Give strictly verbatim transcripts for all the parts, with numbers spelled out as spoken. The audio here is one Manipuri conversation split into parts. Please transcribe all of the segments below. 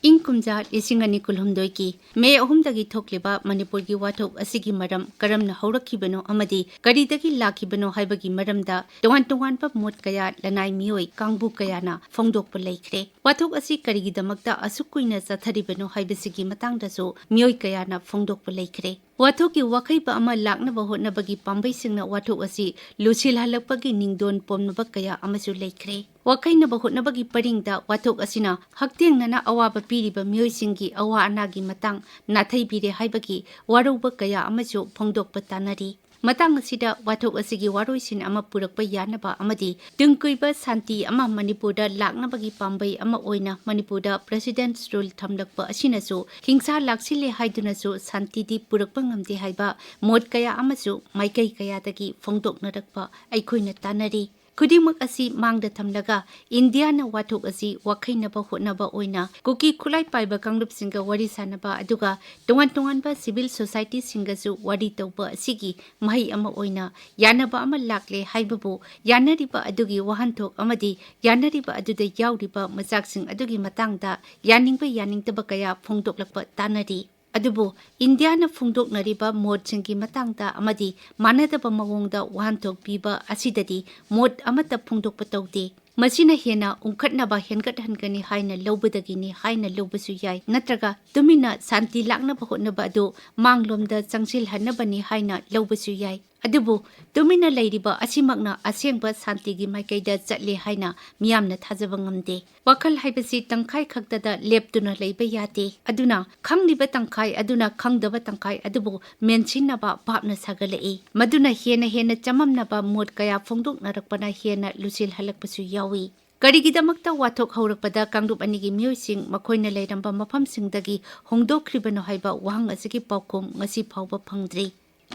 ꯏꯪ ꯀꯨꯝꯖꯥ ꯂꯤꯁꯤꯡ ꯑꯅꯤ ꯀꯨꯟꯍꯨꯝꯗꯣꯏꯒꯤ ꯃꯦ ꯑꯍꯨꯝꯗꯒꯤ ꯊꯣꯛꯂꯤꯕ ꯃꯅꯤꯄꯨꯔꯒꯤ ꯋꯥꯊꯣꯛ ꯑꯁꯤꯒꯤ ꯃꯔꯝ ꯀꯔꯝꯅ ꯍꯧꯔꯛꯈꯤꯕꯅꯣ ꯑꯃꯗꯤ ꯀꯔꯤꯗꯒꯤ ꯂꯥꯛꯈꯤꯕꯅꯣ ꯍꯥꯏꯕꯒꯤ ꯃꯔꯝꯗ ꯇꯣꯉꯥꯟ ꯇꯣꯉꯥꯟꯕ ꯃꯣꯠ ꯀꯌꯥ, ꯂꯅꯥꯏ ꯃꯤꯑꯣꯏ ꯀꯥꯡꯕꯨ ꯀꯌꯥꯅ ꯐꯣꯡꯗꯣꯛꯄ ꯂꯩꯈ꯭ꯔꯦ꯫ ꯋꯥꯊꯣꯛ ꯑꯁꯤ ꯀꯔꯤꯒꯤꯗꯃꯛꯇ ꯑꯁꯨꯛ ꯀꯨꯏꯅ ꯆꯠꯊꯔꯤꯕꯅꯣ ꯍꯥꯏꯕꯁꯤꯒꯤ ꯃꯇꯥꯡꯗꯁꯨ ꯃꯤꯑꯣꯏ ꯀꯌꯥꯅ ꯐꯣꯡꯗꯣꯛꯄ ꯂꯩꯈ꯭ꯔꯦ꯫ ꯋꯥꯊꯣꯛꯀꯤ ꯋꯥꯈꯩꯕ ꯑꯃ ꯂꯥꯛꯅꯕ ꯍꯣꯠꯅꯕꯒꯤ ꯄꯥꯝꯕꯩꯁꯤꯡꯅ ꯋꯥꯊꯣꯛ ꯑꯁꯤ ꯂꯨꯁꯤꯜꯍꯜꯂꯛꯄꯒꯤ ꯅꯤꯡꯗꯣꯟ ꯄꯣꯝꯅꯕ ꯀꯌꯥ ꯑꯃꯁꯨ ꯂꯩꯈ꯭ꯔꯦ꯫ ꯋꯥꯈꯩꯅꯕ ꯍꯣꯠꯅꯕꯒꯤ ꯄꯔꯤꯡꯗ ꯋꯥꯊꯣꯛ ꯑꯁꯤꯅ ꯍꯛꯊꯦꯡꯅꯅ ꯑꯋꯥꯕ ꯄꯤꯔꯤꯕ ꯃꯤꯑꯣꯏꯁꯤꯡꯒꯤ ꯑꯋꯥ ꯑꯅꯥꯒꯤ ꯃꯇꯥꯡ ꯅꯥꯊꯩꯕꯤꯔꯦ ꯍꯥꯏꯕꯒꯤ ꯋꯥꯔꯧꯕ ꯀꯌꯥ ꯑꯃꯁꯨ ꯐꯣꯡꯗꯣꯛꯄ ꯇꯥꯅꯔꯤ꯫ ꯃꯇꯥꯡ ꯑꯁꯤꯗ ꯋꯥꯊꯣꯛ ꯑꯁꯤꯒꯤ ꯋꯥꯔꯣꯏꯁꯤꯟ ꯑꯃ ꯄꯨꯔꯛꯄ ꯌꯥꯅꯕ ꯑꯃꯗꯤ ꯇꯨꯡ ꯀꯨꯏꯕ ꯁꯥꯟꯇꯤ ꯑꯃ ꯃꯅꯤꯄꯨꯔꯗ ꯂꯥꯛꯅꯕꯒꯤ ꯄꯥꯝꯕꯩ ꯑꯃ ꯑꯣꯏꯅ ꯃꯅꯤꯄꯨꯔꯗ President's Rule ꯊꯝꯂꯛꯄ ꯑꯁꯤꯅꯁꯨ ꯍꯤꯡꯁꯥ ꯂꯥꯛꯁꯤꯜꯂꯦ ꯍꯥꯏꯗꯨꯅꯁꯨ ꯁꯥꯟꯇꯤꯗꯤ ꯄꯨꯔꯛꯄ ꯉꯝꯗꯦ ꯍꯥꯏꯕ ꯃꯣꯠ ꯀꯌꯥ ꯑꯃꯁꯨ ꯃꯥꯏꯀꯩ ꯀꯌꯥꯗꯒꯤ ꯐꯣꯡꯗꯣꯛꯅꯔꯛꯄ ꯑꯩꯈꯣꯏꯅ ꯇꯥꯅꯔꯤ꯫ ꯈꯨꯗꯤꯡꯃꯛ ꯑꯁꯤ ꯃꯥꯡꯗ ꯊꯝꯂꯒ ꯏꯟꯗꯤꯌꯥꯅ ꯋꯥꯊꯣꯛ ꯑꯁꯤ ꯋꯥꯈꯩꯅꯕ ꯍꯣꯠꯅꯕ ꯑꯣꯏꯅ ꯀꯨꯀꯤ ꯈꯨꯠꯂꯥꯏ ꯄꯥꯏꯕ ꯀꯥꯡꯂꯨꯞꯁꯤꯡꯒ ꯋꯥꯔꯤ ꯁꯥꯅꯕ, ꯑꯗꯨꯒ ꯇꯣꯉꯥꯟ ꯇꯣꯉꯥꯟꯕ civil societyꯁꯤꯡꯒꯁꯨ ꯋꯥꯔꯤ ꯇꯧꯕ ꯑꯁꯤꯒꯤ ꯃꯍꯩ ꯑꯃ ꯑꯣꯏꯅ ꯌꯥꯅꯕ ꯑꯃ ꯂꯥꯛꯂꯦ ꯍꯥꯏꯕꯕꯨ ꯌꯥꯅꯔꯤꯕ ꯑꯗꯨꯒꯤ ꯋꯥꯍꯟꯊꯣꯛ ꯑꯃꯗꯤ ꯌꯥꯅꯔꯤꯕ ꯑꯗꯨꯗ ꯌꯥꯎꯔꯤꯕ ꯃꯆꯥꯛꯁꯤꯡ ꯑꯗꯨꯒꯤ ꯃꯇꯥꯡꯗ ꯌꯥꯅꯤꯡꯕ ꯌꯥꯅꯤꯡꯗꯕ ꯀꯌꯥ ꯐꯣꯡꯗꯣꯛꯂꯛꯄ ꯇꯥꯅꯔꯤ꯫ ꯑꯗꯨꯕꯨ ꯏꯟꯗꯤꯌꯥꯅ ꯐꯣꯡꯗꯣꯛꯅꯔꯤꯕ ꯃꯣꯠꯁꯤꯡꯒꯤ ꯃꯇꯥꯡꯗ ꯑꯃꯗꯤ ꯃꯥꯟꯅꯗꯕ ꯃꯑꯣꯡꯗ ꯋꯥꯍꯟꯊꯣꯛ ꯄꯤꯕ ꯑꯁꯤꯗꯗꯤ ꯃꯣꯠ ꯑꯃꯠꯇ ꯐꯣꯡꯗꯣꯛꯄ ꯇꯧꯗꯦ꯫ ꯃꯁꯤꯅ ꯍꯦꯟꯅ ꯎꯪꯈꯠꯅꯕ ꯍꯦꯟꯒꯠꯍꯟꯒꯅꯤ ꯍꯥꯏꯅ ꯂꯧꯕꯗꯒꯤꯅꯤ ꯍꯥꯏꯅ ꯂꯧꯕꯁꯨ ꯌꯥꯏ, ꯅꯠꯇ꯭ꯔꯒ ꯇꯨꯃꯤꯟꯅ ꯁꯥꯟꯇꯤ ꯂꯥꯛꯅꯕ ꯍꯣꯠꯅꯕ ꯑꯗꯨ ꯃꯥꯡꯂꯣꯝꯗ ꯆꯪꯁꯤꯜꯍꯟꯅꯕꯅꯤ ꯍꯥꯏꯅ ꯂꯧꯕꯁꯨ ꯌꯥꯏ꯫ ꯑꯗꯨꯕꯨ ꯇꯨꯃꯤꯟꯅ ꯂꯩꯔꯤꯕ ꯑꯁꯤꯃꯛꯅ ꯑꯁꯦꯡꯕ ꯁꯥꯟꯇꯤꯒꯤ ꯃꯥꯏꯀꯩꯗ ꯆꯠꯂꯦ ꯍꯥꯏꯅ ꯃꯤꯌꯥꯝꯅ ꯊꯥꯖꯕ ꯉꯝꯗꯦ꯫ ꯋꯥꯈꯜ ꯍꯥꯏꯕꯁꯤ ꯇꯪꯈꯥꯏ ꯈꯛꯇꯗ ꯂꯦꯞꯇꯨꯅ ꯂꯩꯕ ꯌꯥꯗꯦ꯫ ꯑꯗꯨꯅ ꯈꯪꯂꯤꯕ ꯇꯪꯈꯥꯏ ꯑꯗꯨꯅ ꯈꯪꯗꯕ ꯇꯪꯈꯥꯏ ꯑꯗꯨꯕꯨ ꯃꯦꯟꯁꯤꯟꯅꯕ ꯚꯥꯞꯅ ꯁꯥꯒꯠꯂꯛꯏ꯫ ꯃꯗꯨꯅ ꯍꯦꯟꯅ ꯍꯦꯟꯅ ꯆꯃꯝꯅꯕ ꯃꯣꯠ ꯀꯌꯥ ꯐꯣꯡꯗꯣꯛꯅꯔꯛꯄꯅ ꯍꯦꯟꯅ ꯂꯨꯁꯤꯜꯍꯜꯂꯛꯄꯁꯨ ꯌꯥꯎꯏ꯫ ꯀꯔꯤꯒꯤꯗꯃꯛꯇ ꯋꯥꯊꯣꯛ ꯍꯧꯔꯛꯄꯗ ꯀꯥꯡꯂꯨꯞ ꯑꯅꯤꯒꯤ ꯃꯤꯑꯣꯏꯁꯤꯡ ꯃꯈꯣꯏꯅ ꯂꯩꯔꯝꯕ ꯃꯐꯝꯁꯤꯡꯗꯒꯤ ꯍꯣꯡꯗꯣꯛꯈ꯭ꯔꯤꯕꯅꯣ ꯍꯥꯏꯕ ꯋꯥꯍꯪ ꯑꯁꯤꯒꯤ ꯄꯥꯎꯈꯨꯝ ꯉꯁꯤ ꯐꯥꯎꯕ ꯐꯪꯗ꯭ꯔꯤ꯫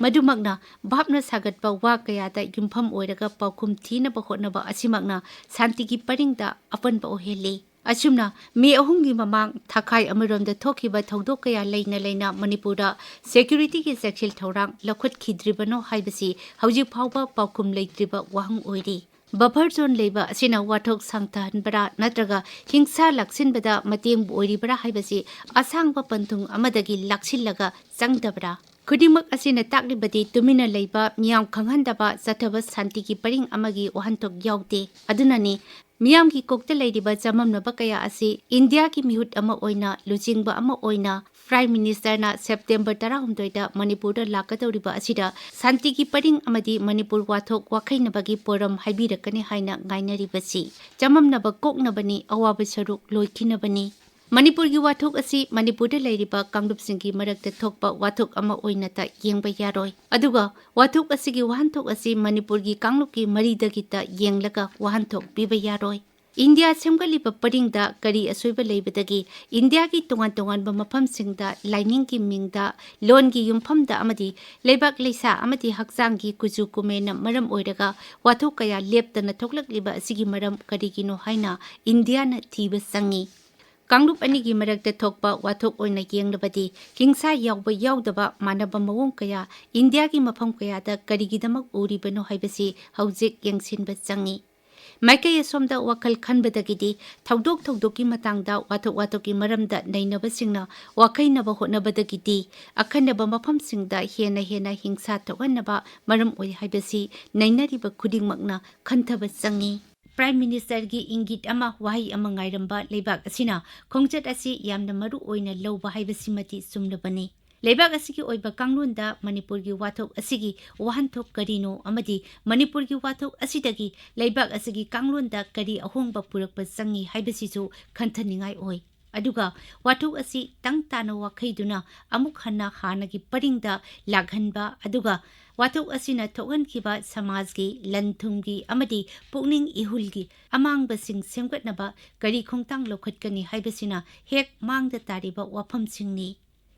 ꯃꯗꯨꯃꯛꯅ ꯚꯥꯞꯅ ꯁꯥꯒꯠꯄ ꯋꯥ ꯀꯌꯥꯗ ꯌꯨꯝꯐꯝ ꯑꯣꯏꯔꯒ ꯄꯥꯎꯈꯨꯝ ꯊꯤꯅꯕ ꯍꯣꯠꯅꯕ ꯑꯁꯤꯃꯛꯅ ꯁꯥꯟꯇꯤꯒꯤ ꯄꯔꯤꯡꯗ ꯑꯄꯟꯕ ꯑꯣꯏꯍꯜꯂꯤ꯫ ꯑꯁꯨꯝꯅ ꯃꯦ ꯑꯍꯨꯝꯒꯤ ꯃꯃꯥꯡ ꯊꯥꯈꯥꯏ ꯑꯃꯔꯣꯝꯗ ꯊꯣꯛꯈꯤꯕ ꯊꯧꯗꯣꯛ ꯀꯌꯥ ꯂꯩꯅ ꯂꯩꯅ ꯃꯅꯤꯄꯨꯔꯗ securityꯒꯤ ꯆꯦꯛꯁꯤꯜ ꯊꯧꯔꯥꯡ ꯂꯧꯈꯠꯈꯤꯗ꯭ꯔꯤꯕꯅꯣ ꯍꯥꯏꯕꯁꯤ ꯍꯧꯖꯤꯛ ꯐꯥꯎꯕ ꯄꯥꯎꯈꯨꯝ ꯂꯩꯇ꯭ꯔꯤꯕ ꯋꯥꯍꯪ ꯑꯣꯏꯔꯤ꯫ Buffer zone ꯂꯩꯕ ꯑꯁꯤꯅ ꯋꯥꯊꯣꯛ ꯁꯥꯡꯊꯍꯟꯕꯔꯥ ꯅꯠꯇ꯭ꯔꯒ ꯍꯤꯡꯁꯥ ꯂꯥꯛꯁꯤꯟꯕꯗ ꯃꯇꯦꯡꯕꯨ ꯑꯣꯏꯔꯤꯕꯔꯥ ꯍꯥꯏꯕꯁꯤ ꯑꯁꯥꯡꯕ ꯄꯟꯊꯨꯡ ꯑꯃꯗꯒꯤ ꯂꯥꯛꯁꯤꯜꯂꯒ ꯆꯪꯗꯕ꯭ꯔꯥ? ꯈꯨꯗꯤꯡꯃꯛ ꯑꯁꯤꯅ ꯇꯥꯛꯂꯤꯕꯗꯤ ꯇꯨꯃꯤꯟꯅ ꯂꯩꯕ, ꯃꯤꯌꯥꯝ ꯈꯪꯍꯟꯗꯕ, ꯆꯠꯊꯕ ꯁꯥꯟꯇꯤꯒꯤ ꯄꯔꯤꯡ ꯑꯃꯒꯤ ꯋꯥꯍꯟꯊꯣꯛ ꯌꯥꯎꯗꯦ꯫ ꯑꯗꯨꯅꯅꯤ ꯃꯤꯌꯥꯝꯒꯤ ꯀꯣꯛꯇ ꯂꯩꯔꯤꯕ ꯆꯃꯝꯅꯕ ꯀꯌꯥ ꯑꯁꯤ ꯏꯟꯗꯤꯌꯥꯒꯤ ꯃꯤꯍꯨꯠ ꯑꯃ ꯑꯣꯏꯅ, ꯂꯨꯆꯤꯡꯕ ꯑꯃ ꯑꯣꯏꯅ Prime Ministerꯅ September ꯇꯔꯥꯍꯨꯝꯗꯣꯏꯗ ꯃꯅꯤꯄꯨꯔꯗ ꯂꯥꯛꯀꯗꯧꯔꯤꯕ ꯑꯁꯤꯗ ꯁꯥꯟꯇꯤꯒꯤ ꯄꯔꯤꯡ ꯑꯃꯗꯤ ꯃꯅꯤꯄꯨꯔ ꯋꯥꯊꯣꯛ ꯋꯥꯈꯩꯅꯕꯒꯤ ꯐꯣꯔꯝ ꯍꯥꯏꯕꯤꯔꯛꯀꯅꯤ ꯍꯥꯏꯅ ꯉꯥꯏꯅꯔꯤꯕꯁꯤ꯫ ꯆꯃꯝꯅꯕ ꯀꯣꯛꯅꯕꯅꯤ, ꯑꯋꯥꯕ ꯁꯔꯨꯛ ꯂꯣꯏꯈꯤꯅꯕꯅꯤ꯫ ꯃꯅꯤꯄꯨꯔꯒꯤ ꯋꯥꯊꯣꯛ ꯑꯁꯤ ꯃꯅꯤꯄꯨꯔꯗ ꯂꯩꯔꯤꯕ ꯀꯥꯡꯂꯨꯞꯁꯤꯡꯒꯤ ꯃꯔꯛꯇ ꯊꯣꯛꯄ ꯋꯥꯊꯣꯛ ꯑꯃ ꯑꯣꯏꯅꯇ ꯌꯦꯡꯕ ꯌꯥꯔꯣꯏ꯫ ꯑꯗꯨꯒ ꯋꯥꯊꯣꯛ ꯑꯁꯤꯒꯤ ꯋꯥꯍꯟꯊꯣꯛ ꯑꯁꯤ ꯃꯅꯤꯄꯨꯔꯒꯤ ꯀꯥꯡꯂꯨꯞꯀꯤ ꯃꯔꯤꯗꯒꯤꯇ ꯌꯦꯡꯂꯒ ꯋꯥꯍꯟꯊꯣꯛ ꯄꯤꯕ ꯌꯥꯔꯣꯏ꯫ ꯏꯟꯗꯤꯌꯥ ꯁꯦꯝꯒꯠꯂꯤꯕ ꯄꯔꯤꯡꯗ ꯀꯔꯤ ꯑꯁꯣꯏꯕ ꯂꯩꯕꯗꯒꯤ ꯏꯟꯗꯤꯌꯥꯒꯤ ꯇꯣꯉꯥꯟ ꯇꯣꯉꯥꯟꯕ ꯃꯐꯝꯁꯤꯡꯗ ꯂꯥꯏꯅꯤꯡꯒꯤ ꯃꯤꯡꯗ, ꯂꯣꯟꯒꯤ ꯌꯨꯝꯐꯝꯗ ꯑꯃꯗꯤ ꯂꯩꯕꯥꯛ ꯂꯩꯁꯥ ꯑꯃꯗꯤ ꯍꯛꯆꯥꯡꯒꯤ ꯀꯨꯆꯨ ꯀꯨꯃꯦꯟꯅ ꯃꯔꯝ ꯑꯣꯏꯔꯒ ꯋꯥꯊꯣꯛ ꯀꯌꯥ ꯂꯦꯞꯇꯅ ꯊꯣꯛꯂꯛꯂꯤꯕ ꯑꯁꯤꯒꯤ ꯃꯔꯝ ꯀꯔꯤꯒꯤꯅꯣ ꯍꯥꯏꯅ ꯏꯟꯗꯤꯌꯥꯅ ꯊꯤꯕ ꯆꯪꯏ꯫ ꯀꯥꯡꯂꯨꯞ ꯑꯅꯤꯒꯤ ꯃꯔꯛꯇ ꯊꯣꯛꯄ ꯋꯥꯊꯣꯛ ꯑꯣꯏꯅ ꯌꯦꯡꯂꯕꯗꯤ, ꯍꯤꯡꯁꯥ ꯌꯥꯎꯕ ꯌꯥꯎꯗꯕ ꯃꯥꯟꯅꯕ ꯃꯑꯣꯡ ꯀꯌꯥ ꯏꯟꯗꯤꯌꯥꯒꯤ ꯃꯐꯝ ꯀꯌꯥꯗ ꯀꯔꯤꯒꯤꯗꯃꯛ ꯎꯔꯤꯕꯅꯣ ꯍꯥꯏꯕꯁꯤ ꯍꯧꯖꯤꯛ ꯌꯦꯡꯁꯤꯟꯕ ꯆꯪꯏ꯫ ꯃꯥꯏꯀꯩ ꯑꯁꯣꯝꯗ ꯋꯥꯈꯜ ꯈꯟꯕꯗꯒꯤꯗꯤ ꯊꯧꯗꯣꯛ ꯊꯧꯗꯣꯛꯀꯤ ꯃꯇꯥꯡꯗ ꯋꯥꯊꯣꯛ ꯋꯥꯊꯣꯛꯀꯤ ꯃꯔꯝꯗ ꯅꯩꯅꯕꯁꯤꯡꯅ ꯋꯥꯈꯩꯅꯕ ꯍꯣꯠꯅꯕꯗꯒꯤꯗꯤ ꯑꯈꯟꯅꯕ ꯃꯐꯝꯁꯤꯡꯗ ꯍꯦꯟꯅ ꯍꯦꯟꯅ ꯍꯤꯡꯁꯥ ꯊꯣꯛꯍꯟꯅꯕ ꯃꯔꯝ ꯑꯣꯏ ꯍꯥꯏꯕꯁꯤ ꯅꯩꯅꯔꯤꯕ ꯈꯨꯗꯤꯡꯃꯛꯅ ꯈꯟꯊꯕ ꯆꯪꯏ꯫ Prime Ministerꯒꯤ ꯏꯪꯒꯤꯠ ꯑꯃ, ꯋꯥꯍꯩ ꯑꯃ ꯉꯥꯏꯔꯝꯕ ꯂꯩꯕꯥꯛ ꯑꯁꯤꯅ ꯈꯣꯡꯆꯠ ꯑꯁꯤ ꯌꯥꯝꯅ ꯃꯔꯨ ꯑꯣꯏꯅ ꯂꯧꯕ ꯍꯥꯏꯕꯁꯤꯃꯗꯤ ꯆꯨꯝꯂꯕꯅꯤ꯫ ꯂꯩꯕꯥꯛ ꯑꯁꯤꯒꯤ ꯑꯣꯏꯕ ꯀꯥꯡꯂꯣꯟꯗ ꯃꯅꯤꯄꯨꯔꯒꯤ ꯋꯥꯊꯣꯛ ꯑꯁꯤꯒꯤ ꯋꯥꯍꯟꯊꯣꯛ ꯀꯔꯤꯅꯣ ꯑꯃꯗꯤ ꯃꯅꯤꯄꯨꯔꯒꯤ ꯋꯥꯊꯣꯛ ꯑꯁꯤꯗꯒꯤ ꯂꯩꯕꯥꯛ ꯑꯁꯤꯒꯤ ꯀꯥꯡꯂꯣꯟꯗ ꯀꯔꯤ ꯑꯍꯣꯡꯕ ꯄꯨꯔꯛꯄ ꯆꯪꯏ ꯍꯥꯏꯕꯁꯤꯁꯨ ꯈꯟꯊꯅꯤꯡꯉꯥꯏ ꯑꯣꯏ꯫ ꯑꯗꯨꯒ ꯋꯥꯊꯣꯛ ꯑꯁꯤ ꯇꯪ ꯇꯥꯅ ꯋꯥꯈꯩꯗꯨꯅ ꯑꯃꯨꯛ ꯍꯟꯅ ꯍꯥꯟꯅꯒꯤ ꯄꯔꯤꯡꯗ ꯂꯥꯛꯍꯟꯕ, ꯑꯗꯨꯒ ꯋꯥꯊꯣꯛ ꯑꯁꯤꯅ ꯊꯣꯛꯍꯟꯈꯤꯕ ꯁꯃꯥꯖꯒꯤ, ꯂꯟ ꯊꯨꯝꯒꯤ ꯑꯃꯗꯤ ꯄꯨꯛꯅꯤꯡ ꯏꯍꯨꯜꯒꯤ ꯑꯃꯥꯡꯕꯁꯤꯡ ꯁꯦꯝꯒꯠꯅꯕ ꯀꯔꯤ ꯈꯣꯡꯊꯥꯡ ꯂꯧꯈꯠꯀꯅꯤ ꯍꯥꯏꯕꯁꯤꯅ ꯍꯦꯛ ꯃꯥꯡꯗ ꯇꯥꯔꯤꯕ ꯋꯥꯐꯝꯁꯤꯡꯅꯤ꯫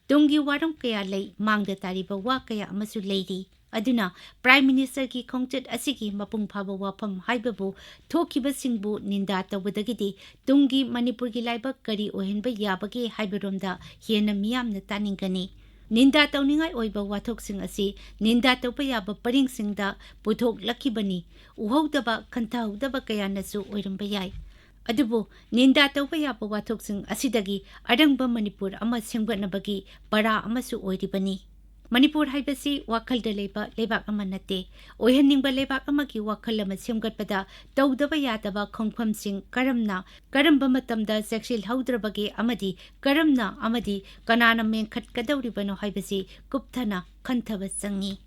ꯇꯨꯡꯒꯤ ꯋꯥꯔꯝ ꯀꯌꯥ ꯂꯩ, ꯃꯥꯡꯗ ꯇꯥꯔꯤꯕ ꯋꯥ ꯀꯌꯥ ꯑꯃꯁꯨ ꯂꯩꯔꯤ꯫ ꯑꯗꯨꯅ Prime Ministerꯒꯤ ꯈꯣꯡꯆꯠ ꯑꯁꯤꯒꯤ ꯃꯄꯨꯡ ꯐꯥꯕ ꯋꯥꯐꯝ ꯍꯥꯏꯕꯕꯨ ꯊꯣꯛꯈꯤꯕꯁꯤꯡꯕꯨ ꯅꯤꯟꯗꯥ ꯇꯧꯕꯗꯒꯤꯗꯤ ꯇꯨꯡꯒꯤ ꯃꯅꯤꯄꯨꯔꯒꯤ ꯂꯥꯏꯕꯛ ꯀꯔꯤ ꯑꯣꯏꯍꯟꯕ ꯌꯥꯕꯒꯦ ꯍꯥꯏꯕꯔꯣꯝꯗ ꯍꯦꯟꯅ ꯃꯤꯌꯥꯝꯅ ꯇꯥꯅꯤꯡꯒꯅꯤ꯫ ꯅꯤꯟꯗꯥ ꯇꯧꯅꯤꯡꯉꯥꯏ ꯑꯣꯏꯕ ꯋꯥꯊꯣꯛꯁꯤꯡ ꯑꯁꯤ ꯅꯤꯟꯗꯥ ꯇꯧꯕ ꯌꯥꯕ ꯄꯔꯤꯡꯁꯤꯡꯗ ꯄꯨꯊꯣꯛꯂꯛꯈꯤꯕꯅꯤ꯫ ꯎꯍꯧꯗꯕ, ꯈꯟꯊꯍꯧꯗꯕ ꯀꯌꯥꯅꯁꯨ ꯑꯣꯏꯔꯝꯕ ꯌꯥꯏ꯫ ꯑꯗꯨꯕꯨ ꯅꯤꯟꯗꯥ ꯇꯧꯕ ꯌꯥꯕ ꯋꯥꯊꯣꯛꯁꯤꯡ ꯑꯁꯤꯗꯒꯤ ꯑꯔꯪꯕ ꯃꯅꯤꯄꯨꯔ ꯑꯃ ꯁꯦꯝꯒꯠꯅꯕꯒꯤ ꯄꯔꯥ ꯑꯃꯁꯨ ꯑꯣꯏꯔꯤꯕꯅꯤ꯫ ꯃꯅꯤꯄꯨꯔ ꯍꯥꯏꯕꯁꯤ ꯋꯥꯈꯜꯗ ꯂꯩꯕ ꯂꯩꯕꯥꯛ ꯑꯃ ꯅꯠꯇꯦ꯫ ꯑꯣꯏꯍꯟꯅꯤꯡꯕ ꯂꯩꯕꯥꯛ ꯑꯃꯒꯤ ꯋꯥꯈꯜ ꯑꯃ ꯁꯦꯝꯒꯠꯄꯗ ꯇꯧꯗꯕ ꯌꯥꯗꯕ ꯈꯣꯡꯐꯝꯁꯤꯡ ꯀꯔꯝꯅ, ꯀꯔꯝꯕ ꯃꯇꯝꯗ ꯆꯦꯛꯁꯤꯜꯍꯧꯗ꯭ꯔꯕꯒꯦ ꯑꯃꯗꯤ ꯀꯔꯝꯅ ꯑꯃꯗꯤ ꯀꯅꯥꯅ ꯃꯦꯟꯈꯠꯀꯗꯧꯔꯤꯕꯅꯣ ꯍꯥꯏꯕꯁꯤ ꯀꯨꯞꯊꯅ ꯈꯟꯊꯕ ꯆꯪꯏ꯫